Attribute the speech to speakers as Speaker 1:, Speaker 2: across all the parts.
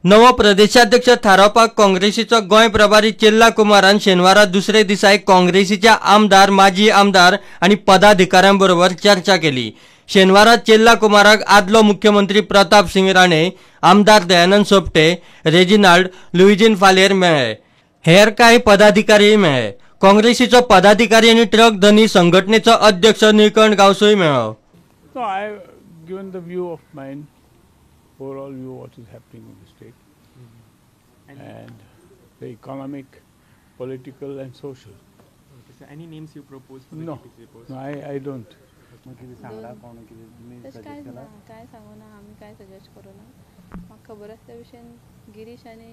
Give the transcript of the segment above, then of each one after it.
Speaker 1: नवो प्रदेशाध्यक्ष थारावपाक काँग्रेसीचो गोंय प्रभारी चेल्ला कुमारान शेनवारा दुसरे दिसाय काँग्रेसीच्या आमदार, माजी आमदार आनी पदाधिकाऱ्यां बरोबर चर्चा केली. शेनवारा चेल्ला कुमाराक आदलो मुख्यमंत्री प्रताप सिंग राणे, आमदार दयानंद सोपटे, रेजिनाल्ड, लुईजीन फालेर मेळ्ळे. हेर कांय पदाधिकारीय मेळ्ळे. काँग्रेसीचो पदाधिकारी आनी ट्रक धनी संघटनेचो अध्यक्ष निळकंठ गांवसूय मेळ्ळो.
Speaker 2: No, I have given the view of mine, overall view what is happening in the state, and the economic, political and social.
Speaker 3: Okay, so any names you propose for the
Speaker 2: No.
Speaker 3: KPCC post?
Speaker 2: No, I don't.
Speaker 4: तशें कांयच ना, कांय सांगू ना आमी, कांय suggest करूं ना. म्हाका खबर आसा त्या भशेन गिरीश आनी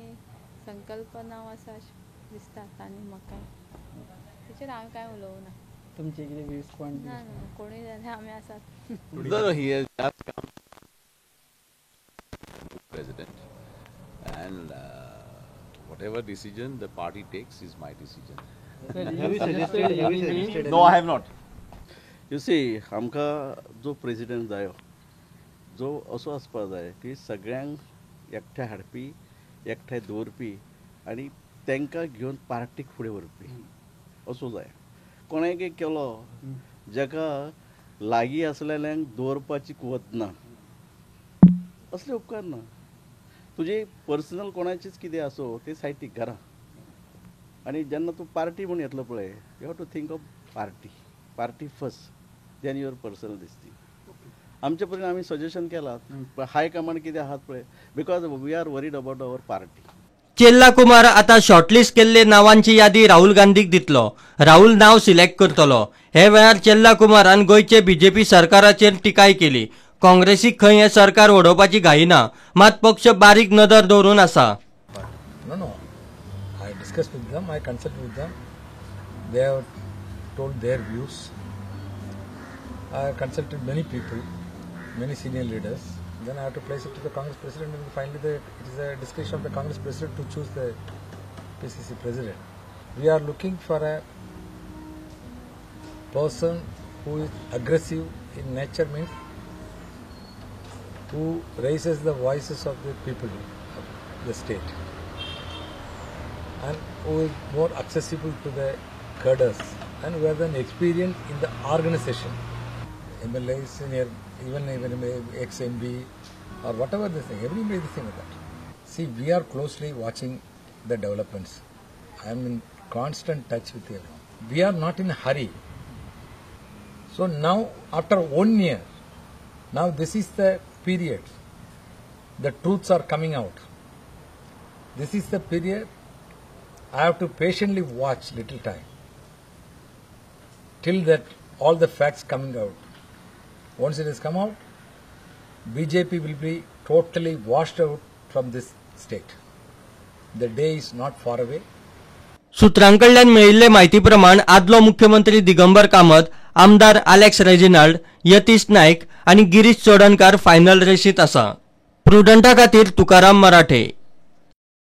Speaker 4: संकल्प नांव आसा अशें दिसता आनी म्हाका तेचेर हांवें कांय उलोवं ना.
Speaker 5: तुमचे कितें व्यूज कोण?
Speaker 4: ना ना, कोणूय जाल्यार आमी आसात.
Speaker 6: No, he has just come president, and whatever decision the party takes is my decision.
Speaker 5: Have you suggested any name?
Speaker 6: No, I have not.
Speaker 7: You see, आमकां जो प्रेजिडेंट जायो जो असो आसपा जाय की सगळ्यांक एकठांय हाडपी, एकठांय दवरपी आनी तांकां घेवन पार्टीक फुडें व्हरपी असो जाय. कोणें एक केलो जाका लागीं आसलेल्यांक दवरपाची कुवत ना, असले उपकारना. तुजी पर्सनल कोणाचीच कितें आसूं ते सायटीक घरा, आनी जेन्ना तूं पार्टी म्हूण येतलो पळय, you have to think of party, party first, then your personal this thing. आमचे पर्यंत आमी सजेशन केलां, हायकमांड कितें आहात पळय, because we are worried about our party.
Speaker 1: Chella Kumar आता शॉर्टलिस्ट केल्ले नावांची यादी राहुल गांधीक दितलो. राहुल नाव सिलेक्ट करतलो. हे वेळार चेल्ला कुमारान गोंयचे बीजेपी सरकाराचेर टिकाय केली. काँग्रेसीक खंय हें सरकार वडोवपाची घाई ना, मात पक्ष बारीक नदर दवरून आसा.
Speaker 8: No. I discussed with them, I consulted with them. They have told their views. I have consulted many people, many senior leaders. Then I have to place it to the Congress president, and finally it is a discretion of the Congress president to choose the PCC president. We are looking for a person who is aggressive in nature, means who raises the voices of the people of the state, and who is more accessible to the cadres, and who has an experience in the organization. MLA, senior, even ex-MB or whatever the thing, everybody is the same with that. See, we are closely watching the developments. I am in constant touch with everyone. We are not in a hurry. So now, after 1 year, now this is the period. The truths are coming out. This is the period I have to patiently watch little time till that all the facts coming out. Once it has come out, BJP will be totally washed out from this state. The day is not far away.
Speaker 1: सूत्रांकडल्यान मेळिल्ले म्हायती प्रमाण आदलो मुख्यमंत्री दिगंबर कामत, आमदार Alex Reginald, Yatish Naik आनी Girish Chodankar final रेसींत आसा. प्रुडंटा खातीर तुकाराम मराठे.